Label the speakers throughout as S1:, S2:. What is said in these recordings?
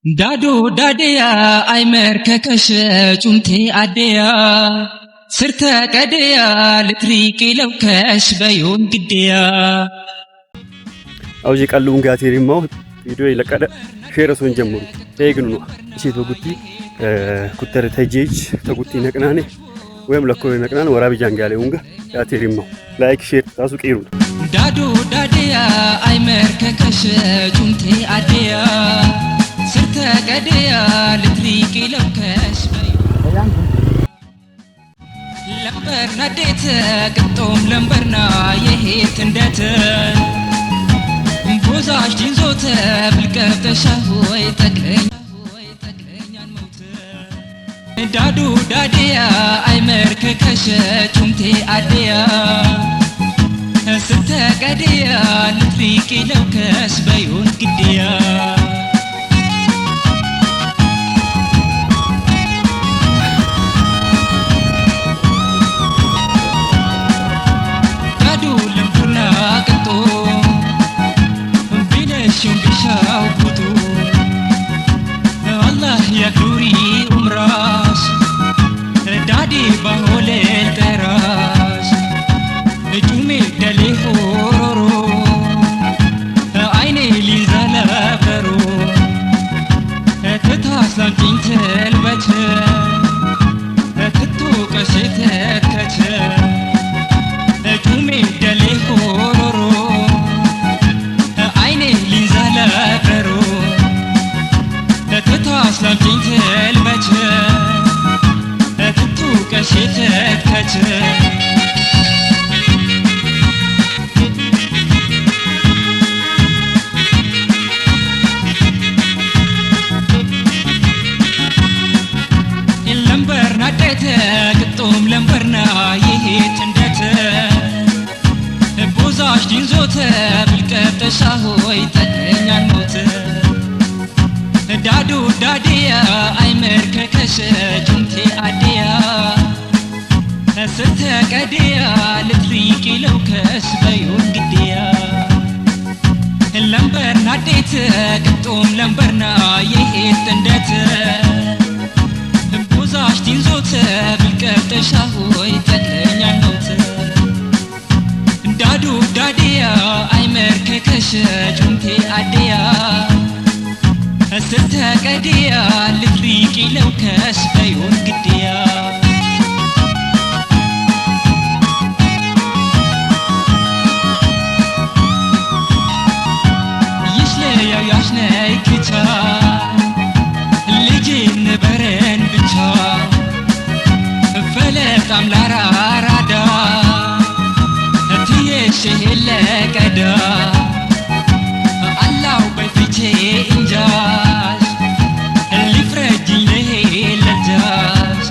S1: ዳዶ ዳዴያ አይመርከከሽ ጩምቴ አዴያ ስርተ ቀደያ ልትሪቂ ለውከሽ በዮን ግዴያ
S2: አውጂ ቀሉን ጋቴሪማው ቪዲዮ ይለቀደ ሼር ሶን ጀምሩ ተይግኑ ነው እሺ ተጉቲ ኩተር ተጄጅ ተጉቲ ነቅናኔ ወይም ለኮ ነቅናን ወራቢ ጃንጋሌ ኡንጋ ጋቴሪማው ላይክ ሼር ታሱ ቂሩ
S1: ዳዶ ዳዴያ አይመርከከሽ ጩምቴ አዴያ ስርተ ቀደያ ልትሪቂ ለውከሽ በዮን ለምበርና ዴት ቅጦም ለምበርና የሄት እንደት ቦዛሽ ዲንዞተ ብልቀብተሻ ሆይ ጠቅለኛ ሆይ ጠቅለኛን መውት ዳዱ ዳዴያ አይመርከከሽ ጩምቴ አዴያ ስተቀደያ ልትሪቂ ለውከስ በዮን ግዴያ ዳዱ ለምበርና ቅጦ ቢነሽም ቢሻው ኩቱ አላህ የዱሪ ኡምራስ ዳዲ ባሆሌል ጠራስ ጩሜ ደሌ ሆሮሮ አይኔ ሊንዘለፈሮ ትታስላምጪኝ ትልበች ትቱ ቀሴ ተከች ጩሜ ደሌ ሆሮሮ አይኔ ሊንዘለፈሮ ትታስላምጪኝ ትልበች ትቱ ቀሴ ተከች ለምበርና ደተ ቅጦም ለምበርና ይሄት እንደተ ቦዛሽ ዲንዞተ ብልቀጠሻ ሆይ ጠቅለኛን ሞት ዳዱ ዳዴያ አይመርከከሽ ጩምቴ አዴያ ስተቀደያ ልትሪቂ ለውከስ በዮን ግዴያ ለምበርና ዴት ቅጦም ለምበርና ይሄት እንደት ቦዛሽ ዲንዞተ ብልቀጠሻ ሆይ ጠቅለኛን ሞት ዳዱ ዳዴያ አይመርከከሽ ጩምቴ አዴያ ስተቀደያ ልትሪቂ ለውከስ በዮን ግዴያ ይሽለያው ያሽነይ ክቻ ልጅን በረን ብቻ ፈለጣም ላራራዳ ትየሽ ለቀዳ አላው በፊቼ እንጃሽ ሊፍረጅኝ ለሄለጃሽ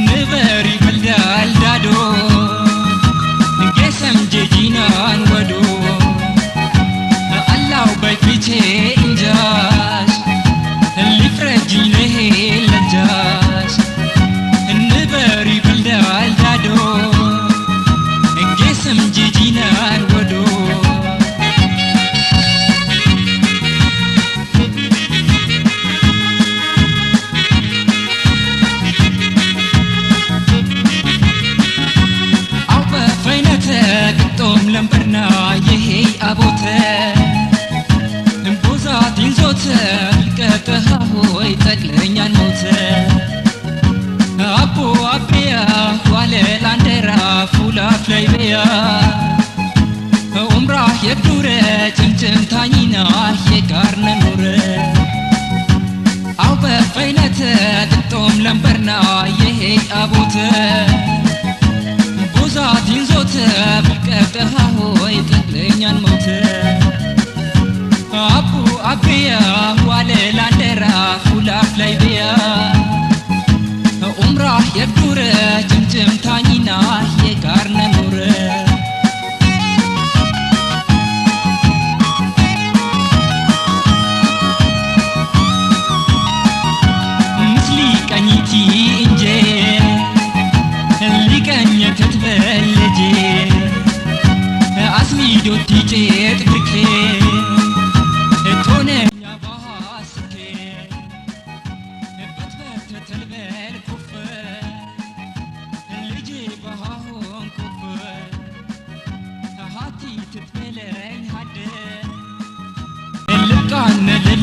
S1: ንበሪ በልዳል ዳዶ ጌሰም ጄጂናን ወዶ አላው በፊቼ እንጃሽ ሊፍረጅኝ ለሄለጃሽ ንበሪ በልዳል ዳዶ ጌሰም ጄጂናን ወዶ አውበ ፈይነተ ቅጦም ለምበርና ይሄ አቦተ ቦዛት ይንዞተ ብልቀጠሃ ሆይ ጠቅለኛን ሞተ አቦ አቤያ ዋለ ላንደራ ፉላፍ ላይ በያ ኡምራህ የዱረ ጭምጭም ታኝና የጋር ነኖረ አውበ ፈይነተ ቅጦም ለምበርና ይሄ አቦተ ቦዛት ይንዞተ ብልቀጠሃ ሆይ ጠቅለኛን ሞተ አቡ አብያ ዋለ ላንደራ ፉላፍ ላይ በያ ኡምራህ የዱረ ጭምጭም ታኝና የጋር ነኖረ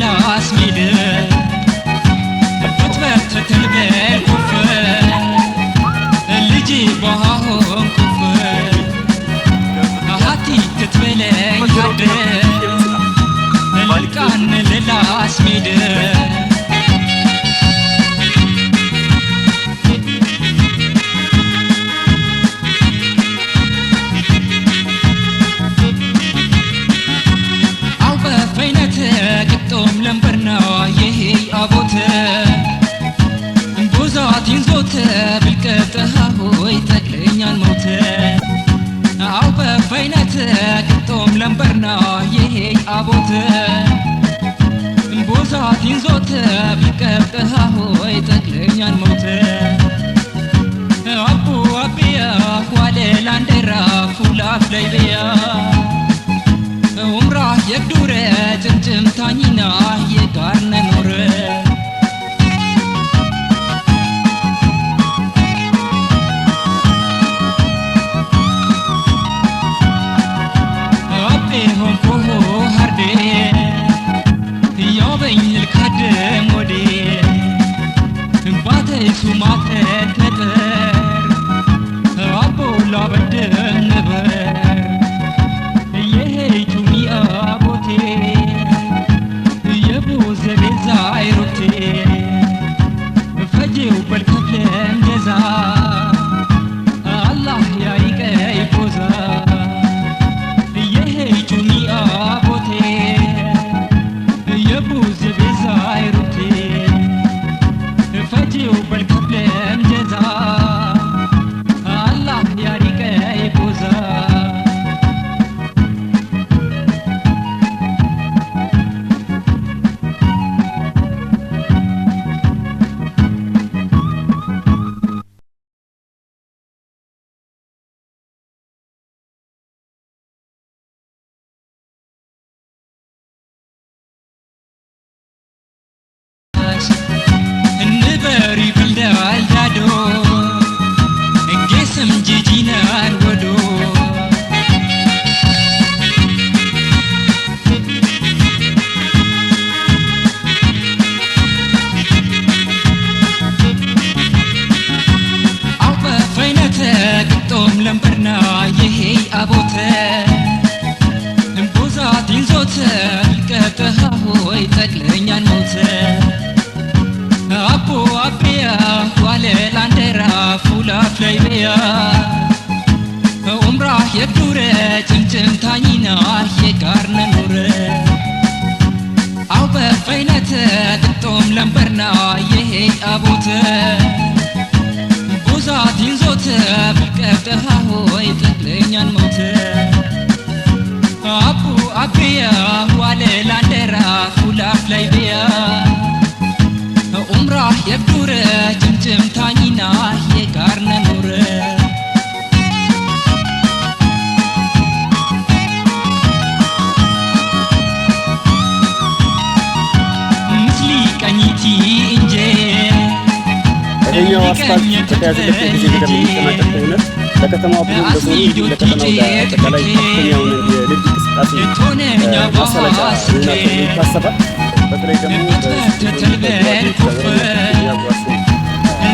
S1: ልላስ ሜድ ብትበትትል በልኩፍ ልጅ ባሆን ኩፍ ሃቲ ትትበለኝ ሃደ ልቃን ልላስ ሜድ አው በፈይነት ቅጦም ለንበርና ይሄ አቦት ቦዛት ይንዞት ብልቀጥሃ ሆይ ጠቅለኛን ሞት አው በፈይነት ቅጦም ለንበርና ይሄ አቦት ቦዛት ይንዞት ብልቀጥሃ ሆይ ጠቅለኛን ሞት አቡ አብያ ዋለ ላንደራ ፉላፍ ላይ ብያ ኡምራ የግዱረ ጭምጭምታኝና የጋርነ ኖረ አቤ ሆንኮሆ ሃርዴ ያበኝ ልካደም ወዴ ባተይ ሱማተ ተጠር አቦ ላበደም ነበር የሄቱኒ አቦቴ የቡዘ ቤዛ አይሮቴ ፈጄው በልከፍለም ጀዛ አላህ ያይቀይ ቦዛ የሄቱኒ አቦቴ የቡዘ ቤዛ አይሮቴ ፈጄው በልከፍለም ጀዛ አላህ ያሪቀይ ቦዛ እንበሪ ብልዳል ዳዶ ጌስም ጂጂናን ወዶ አው በፈይነተ ቅጦም ለንበርና ይሄ አቦተ ቦዛት ይንዞተ ልቀጥሃ ሆይ ጠቅለኛን ሞተ አቦ አብያ ዋለ ላንደራ ፉላፍ ላይ ብያ ኡምራ የዱረ ጭምጭምታኝና የጋርነ ኖረ አው በፈይነተ ቅጦም ለንበርና ይሄ አቦተ ቦዛት ይንዞተ ብልቀጥሃ ሆይ ጠቅለኛን ሞተ አቡ አብያ ዋለ ላንደራ ፉላፍ ላይ ብያ ኡምራ የዱረ ጭምጭምታኝና የጋርነ ኖረ ምስሊ ቀኝቲ እንጄ
S2: ይሄኛው አስፋልት በተያዘለት የጊዜ ገደብ የሚጠናቀቅ ከሆነ ለከተማዋ ብሎም ለዞኑ እንዲሁም ለቀጠናው አጠቃላይ ከፍተኛ የሆነ የንግድ እንቅስቃሴ ማሳለጫ ይሆናል ተብሎ ይታሰባል። በተለይ ደግሞ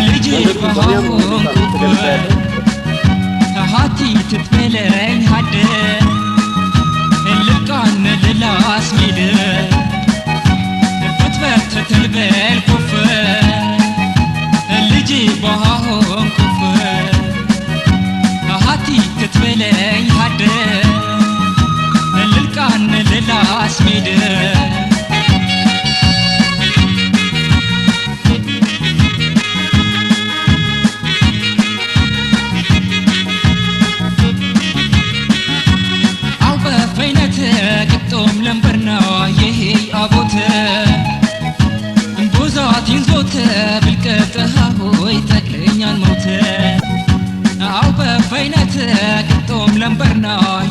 S1: ልጅ
S2: መንገዱ በሚያምር ሁኔታ ነው የተገነባ ያለው።
S1: ሃቲ ትትበለኝ ሃደ ልቃን ልላስ ሜድ ብትበትትል በል ኩፍ ልጅ ባሆን ኩፍ ሃቲ ትትበለኝ ሃደ ልልቃን ልላስ ሜድ አው በፈይነት ቅጦም ለንበርና ይሄ አቦት ቦዛት ይንዞት ብልቀጥሃ ሆይ ጠቅለኛን ሞት አው በፈይነት ቅጦም ለንበርና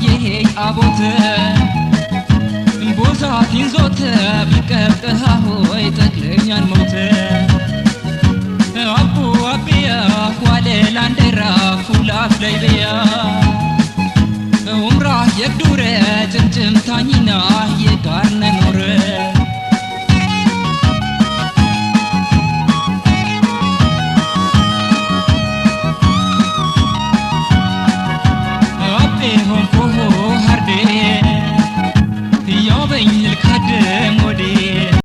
S1: ይሄ አቦት ቦዛት ይንዞት ብልቀጥሃ ሆይ ጠቅለኛን ሞት አቡ አብያ ዋለ ላንደራ ፉላፍ ላይ ብያ ኡምራ የግዱረ ጭምጭምታኝና የጋርነ ኖረ